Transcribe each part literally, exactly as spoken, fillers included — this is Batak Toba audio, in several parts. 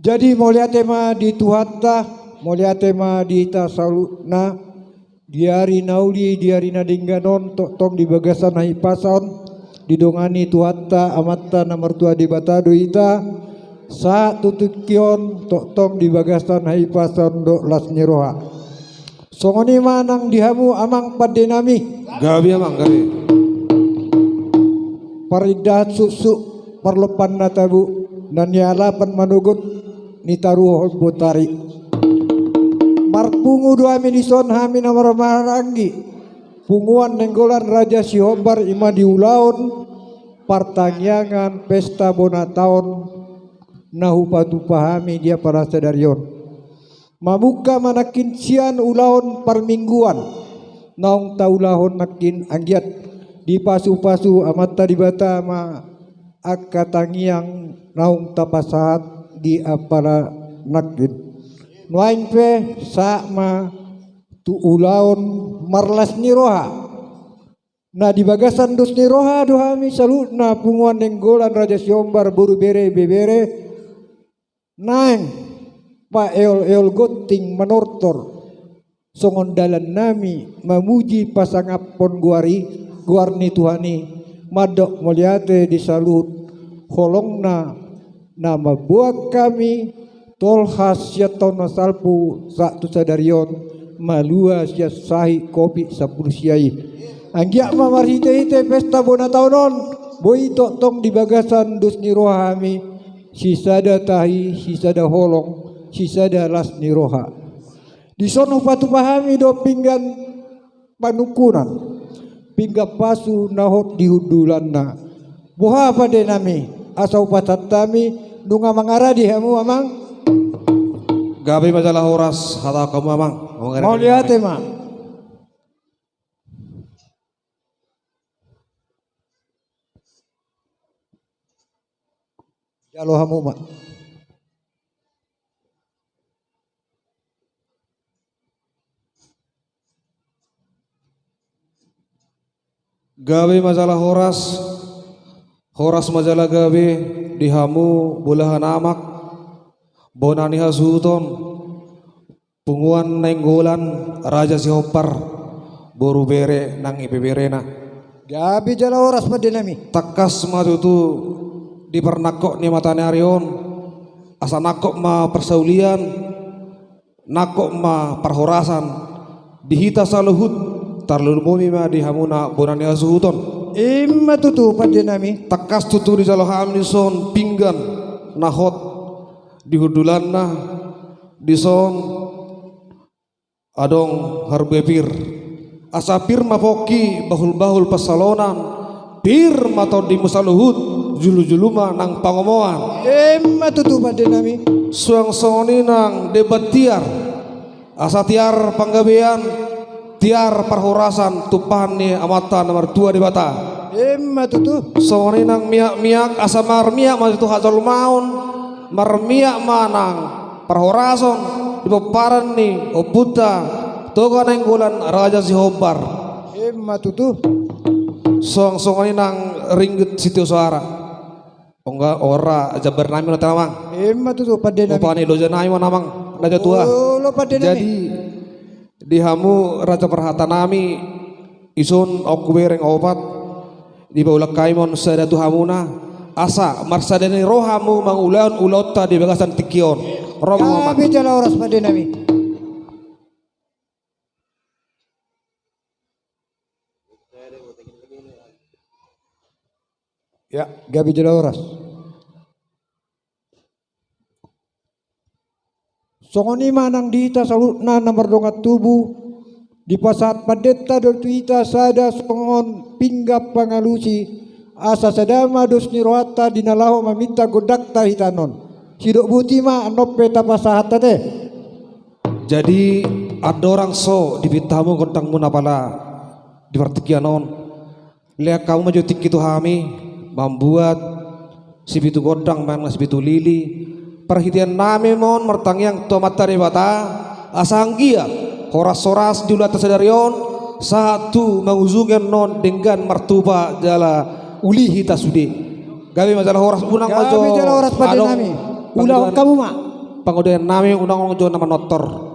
Jadi mauliate ma di Tuhanta, mauliate ma di hita saluhutna, di ari na uli, di ari na denggan on, tongtong di bagasan hahipason, didongani Tuhanta, Amanta na martua Debata do hita, sahat tu tingki on, tongtong di bagasan hahipason dohot las ni roha. Songon i ma nang di hamu amang pande nami. Gabe amang, gabe. Parindahan suksuk, parlompan na tabo, na nialapan manogot, nitaruhon botari. Marpungu do hami dison, hami na marhahamaranggi. Punguan Nainggolan Raja Sihombar, i ma di ulaon partangiangan pesta bona taon na hupatupa hami di apala sadari on. Mamungka ma nangkin sian ulaon parmingguan naung taulahon nangkin, anggiat dipasupasu Amanta Debata ma angka tangiang naung tapasahat di apala nangkin. Nuaeng pe sahat ma tu ulaon marlas ni roha. Na di bagasan dos ni roha do hami saluhutna Punguan Nainggolan Raja Sihombar, boru, bere, ibebere, naeng paeol-eol gonting manortor songon dalan nami mamuji pasangaphon goar i, goar ni Tuhan i, mandok mauliate di saluhut holongna na mamboan hami tolhas sian taon na salpu sahat tu sadari on, malua sian sahit covid sampulu sia i. Anggiat ma marhite-hite pesta bona taon on, boi tongtong di bagasan dos ni roha hami, sisada tahi, sisada holong, sisada las ni roha. Dison hupatupa hami do pinggan panungkunan, pinggan pasu na hot di hundulanna. Boha pande nami, asa hupasahat hami, nunga mangaradi hamu amang? Gabe ma jala horas, hatahon hamu amang. Mangaradi. Mauliate ma. Jalo hamu ma. Gabe ma jala horas, horas ma jala gabe di hamu bolahan amak, bona ni hasuhuton, Punguan Nainggolan Raja Sihombar, boru, bere nang ibeberena. Gabe jala horas pande nami. Tangkas ma tutu di parnangkok ni mata ni ari on, asa nangkok ma parsaulian, nangkok ma parhorasan di hita saluhut, tarlumobi ma di hamuna bona ni hasuhuton. I ma tutu pande nami. Tangkas tutu dijalo hami dison pinggan na hot di hundulanna, dison adong harbue pir. Asa pir ma pongki, bahul-bahul pansalongan, pir ma tondimu saluhut, julu-julu ma nang pangomoan. I ma tutu pande nami. Suang songon i nang demban tiar, asa tiar panggabean, tiar parhorasan tumpahan ni Amanta na martua Debata. I ma tutu. Songon i nang miak-miak, asa marmiak ma tutu hajolmaon, marmiak ma nang parhorason di pomparan ni ompunta Toga Nainggolan Raja Sihombar. I ma tutu. Suang songon i nang ringgit sitio soara. Ongga ora jambar nami na tena amang. I ma tutu pande nami. Upa ni loja nami ma amang, na tua. Olo pande nami. Jadi di hamu raja parhata nami, dison ahu hubereng opat, dipaulak hami ma on sada tu hamuna, asa marsada ni roha hamu mangulahon ulaonta di bagasan tingki on. Ro ma amang. Gabe jala horas pande nami. Ya, gabe jala horas. Songon i ma nang di hita saluhutna na mardongan tubu, dipasahat pandenta do tu hita sada songon pinggan pangalusi, asa sada ma dos ni rohanta di na laho maminta gondangta hita on. Sidok boti ma annon pe tapasahat ate. Jadi andorang so dipinta hamu gondangmuna pala di partingkian on, lehon hamu ma jo tingki tu hami, mambuat sipitu gondang manang sipitu lili. Parhitean nami ma on martangiang tu Amanta Debata, asa anggiat horas-horas di ulaonta sadari on, sahat tu mangujungi annon denggan martupa jala uli hita sude. Gabe ma jala horas, unang ma jo. Gabe jala horas pande nami. Ulahon hamu ma. pangodaian nami, unang jo na manortor.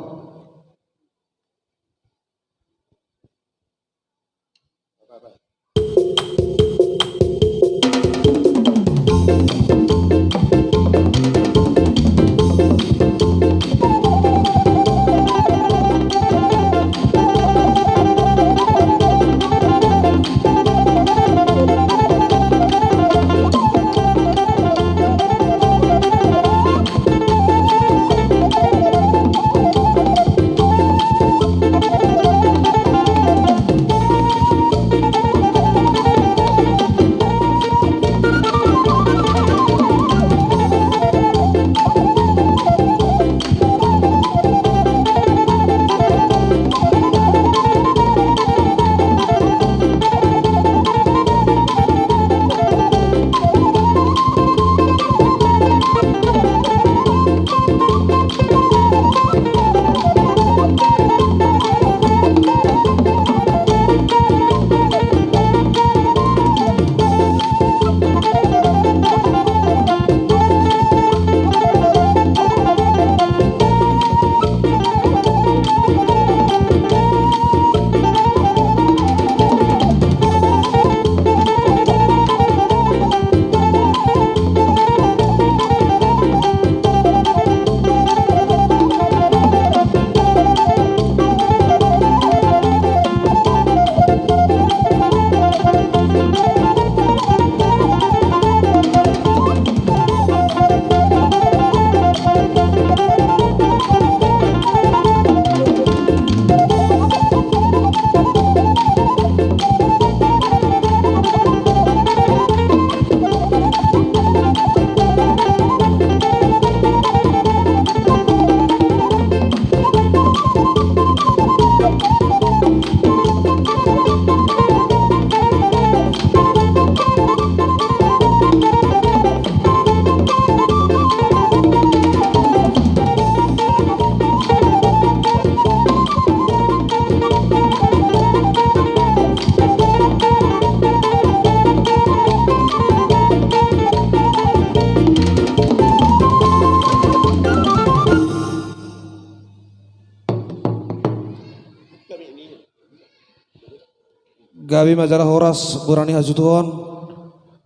Gabe ma jala horas, boru ni hasuhuton.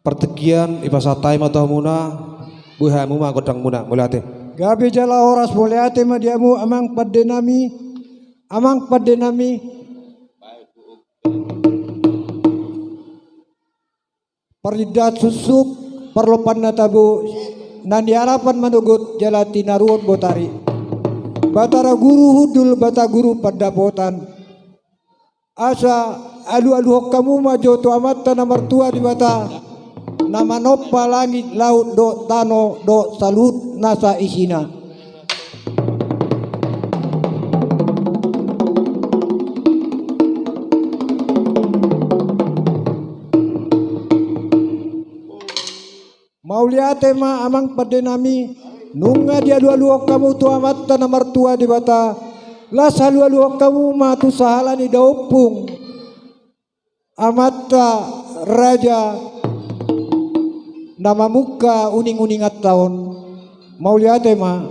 Partingkian i pasahat hami ma tu hamuna, boi hamu ma gondangmuna, mauliate. Gabe jala horas, mauliate ma di hamu amang pande nami, amang pande nami. Parnindahan suksuk, parlompan na tabo, na niarapan manogot jala tinaruhon botari. Batara guru hundul, Batara guru pandapotan. Asa alualuhon hamu ma jo tu Amanta na martua Debata, na manompa langit, laut dohot tano dohot saluhut nasa isina. Mauliate ma amang pande nami, nunga dialualuhon hamu tu Amanta na martua Debata, las alualuhon hamu ma tu sahala ni daompung Amanta raja na mamungka uninguninganta on. Mauliate ma.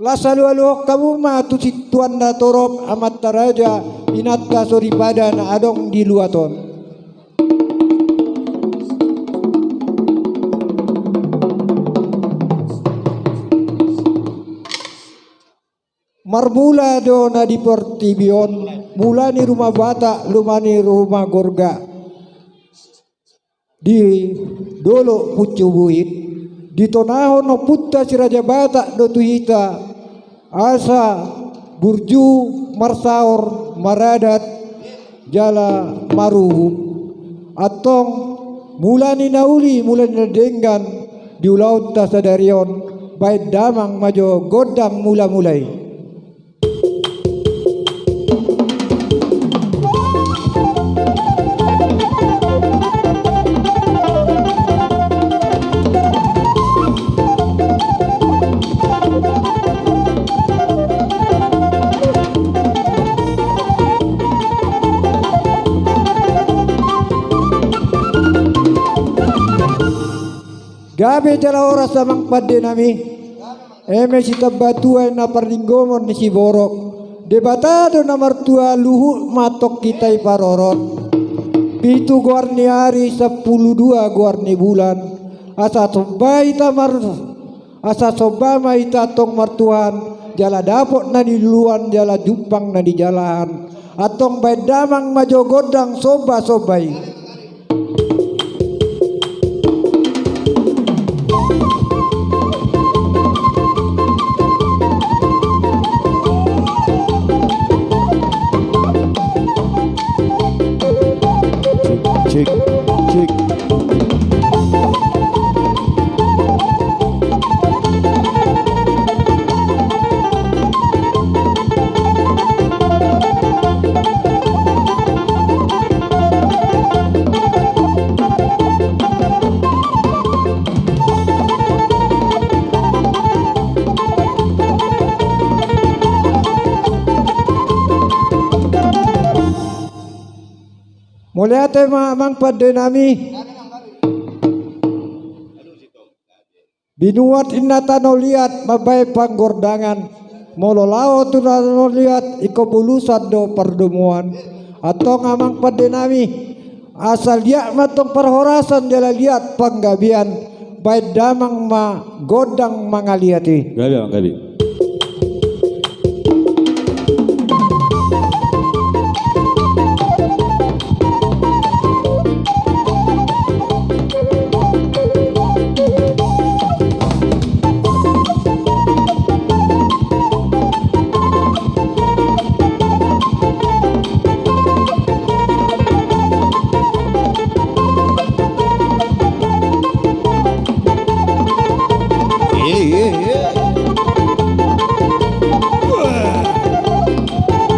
Las alualuhon hamu ma tu sintuan na torop Amanta raja, inanta soripada na adong di luat on. Marmula do na di portibi on, mula ni ruma Batak, mula ni ruma Gorga. Di dolok Puncu Buhit, ditonahon ompunta si Raja Batak do tu hita, asa burju marsaor, maradat, jala maruhum. Antong mula ni na uli, mula ni na denggan, di ulaonta sadari on, baen damang ma jo gondang mulamula i. Gabe jala horas amang pande nami. Eme sitambatua na parlinggoman ni siborok. Debata do na martua, luhut ma antong hita diparorot. Pitu goar ni ari, sampulu dua goar ni bulan. Asa somba hita mar-, asa somba ma hita antong martuhan, jala dapot na niluluan, jala jumpang na nijalahan. Antong baen damang ma jo gondang somba-somba i. Cik, cik, cik. Mauliate ma amang pande nami. Binuat ninna tano liat mambaen panggordangan. Molo laho tu tano liat, ingkon bulusan do pardomuan. Antong amang pande nami, asa liat ma antong parhorasan jala liat panggabean, baen damang ma gondang mangaliat i. Gabe, gabe.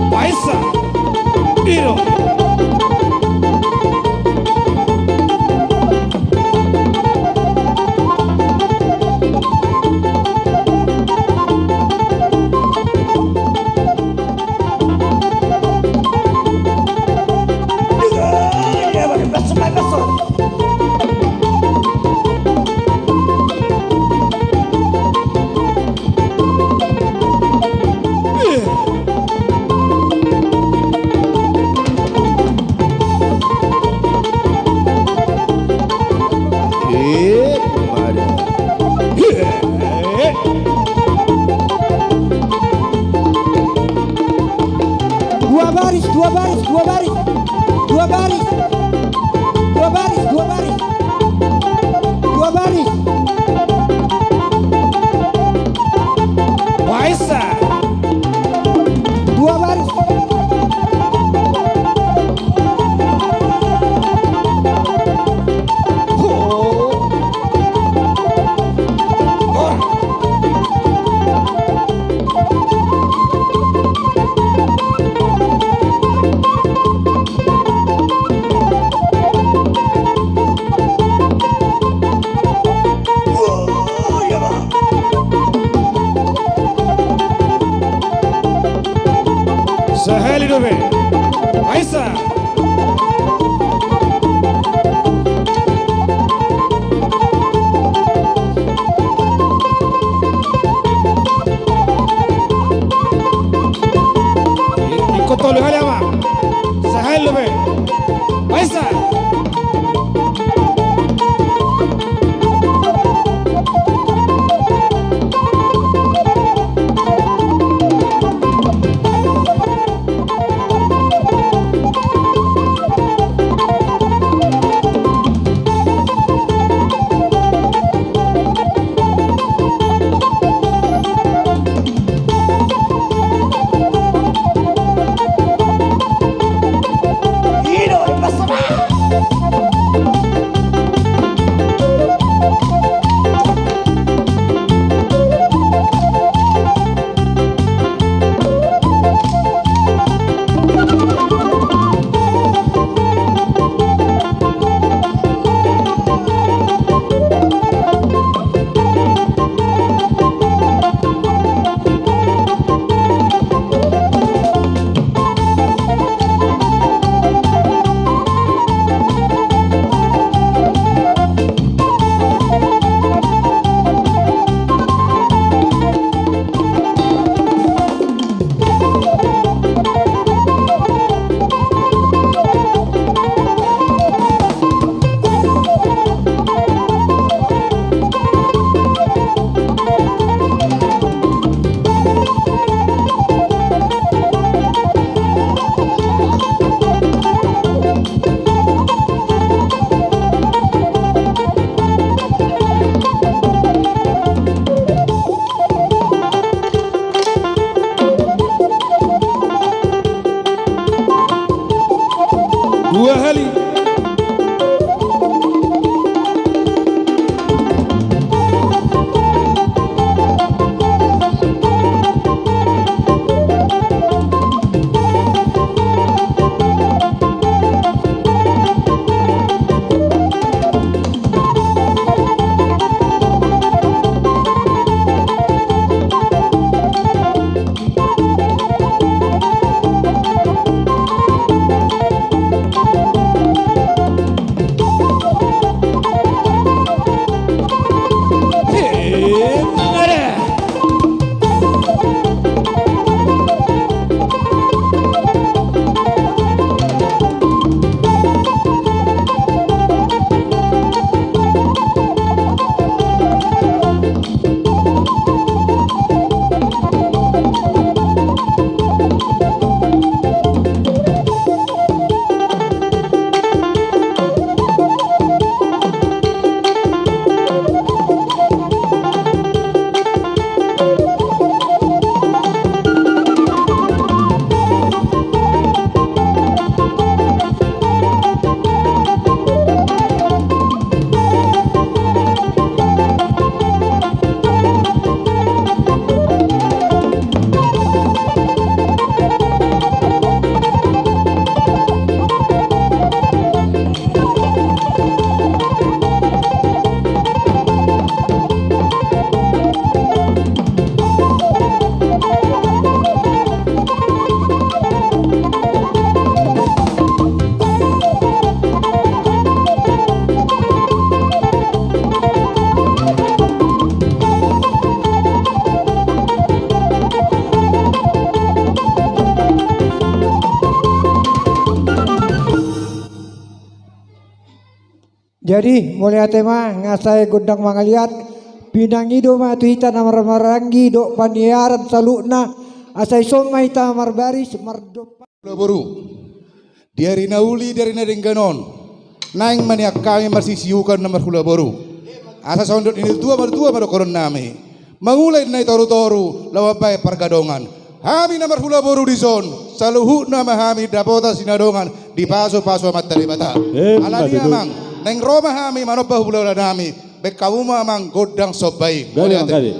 Paisa. Iro. Dua baris, dua baris, dua baris. Dua baris. Dua baris, dua baris. Dua baris. Paisa. Dua baris. Sahali dope. Paisa. Ingkon tolu hali ama. Sahali dope. Paisa. Jadi, mauliate ma, nga sai gondang mangaliat, pinangido ma tu hita na marhahamaranggi dohot paniaran saluhutna, asa dison ma hita marbaris, mardompak. Hula boru. Di ari na uli, di ari na denggan on, naeng ma nian hami marsisiukan na marhula boru. Asa songon dok ni natua-matua ma dohonon nami. Mangula inna i toru-toru, laho mambahen pargadongan. Hami na marhula boru dison, saluhutna ma hami dapotan sinadongan di pasu-pasu Amanta Debata. Emma tutu. Alani i amang, naeng ro ma hami manomba hulahula nami, bahen hamu ma amang gondang somba i. Gabe, mauliate. Gabe.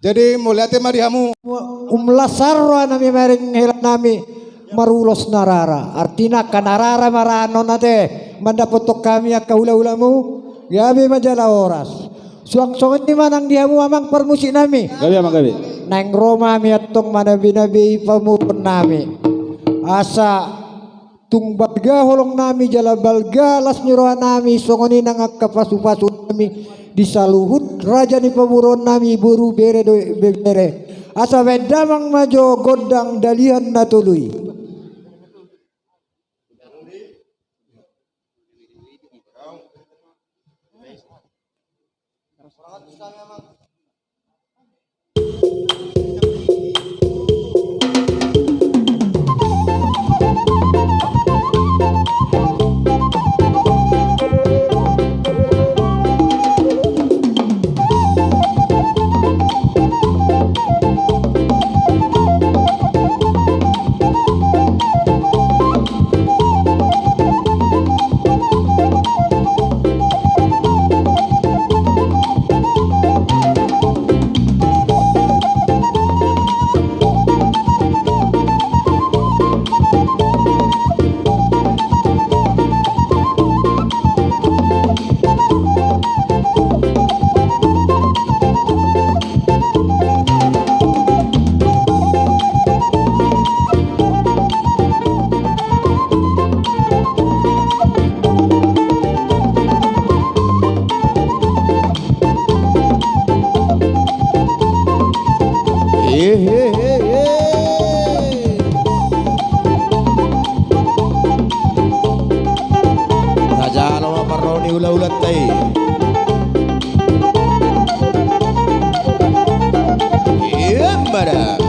Jadi, mauliate ma di hamu. Umlas roha nami, maring hela nami marulos na rara. Artina angka na rara ma ra annon ate mandapothon hami angka hulahulamu. Gabe ma jala horas. Suang songon i ma nang di hamu amang parmusik nami. Gabe, amang, gabe. Naeng ro ma hami antong manabinabei pamoruon nami. Asa tung balga holong nami jala balga las ni roha nami, songon i nang angka pasupasu nami di saluhut raja ni pamoruon nami, boru, bere dohot ibebere. Asa bahen damang ma jo gondang dalihan na tolu i. Hulahulanta i. Emma da.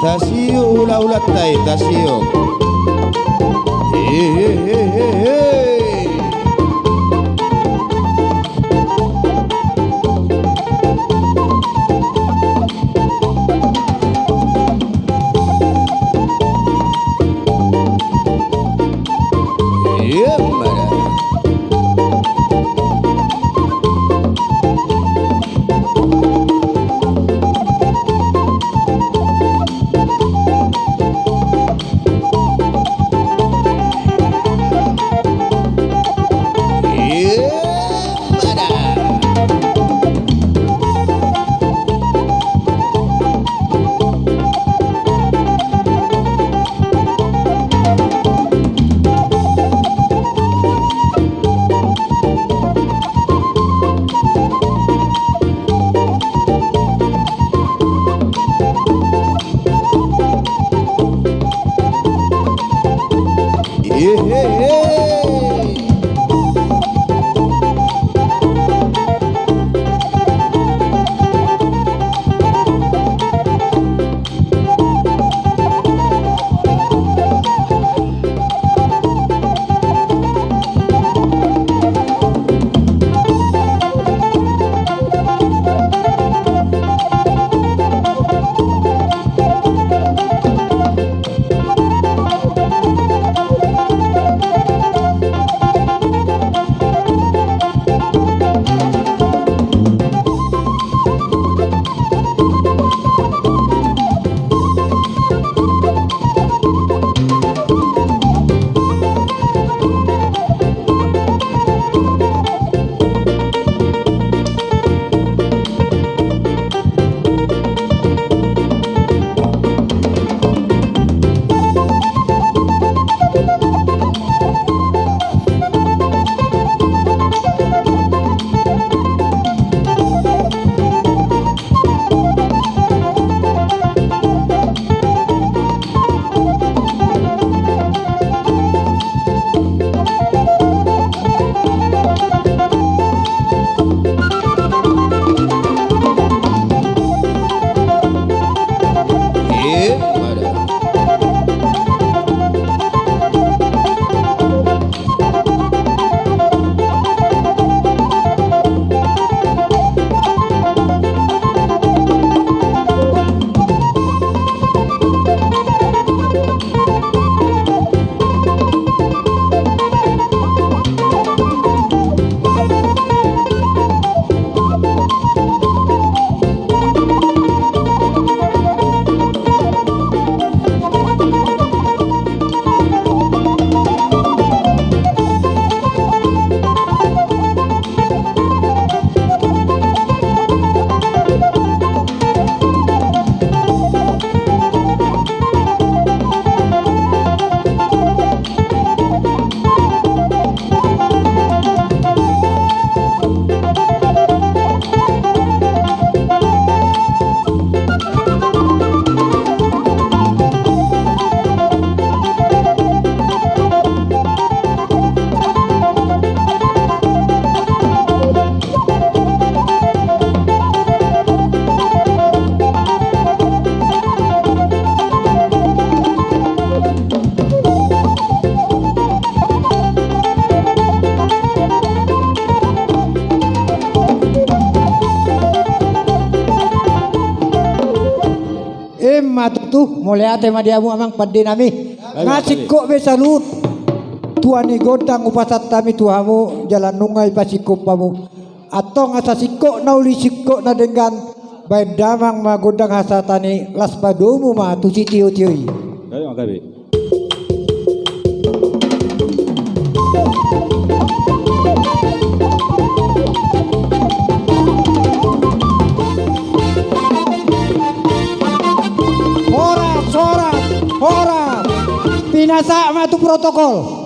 Tasiuk hulahulanta i, tasiuk. Hehehehe. Emma tutu, mauliate ma di hamu amang pande nami. Nga singkop be saluhut tua ni gondang hupasahat hami tu hamu jala nunga ipasingkop hamu. Antong asa singkop na uli singkop na denggan, baen damang ma gondang hasahatan i, laos padomu ma tu sitiotio i. Ayo, angka be. Horas, horas, horas. Pinasahat ma tu protokol.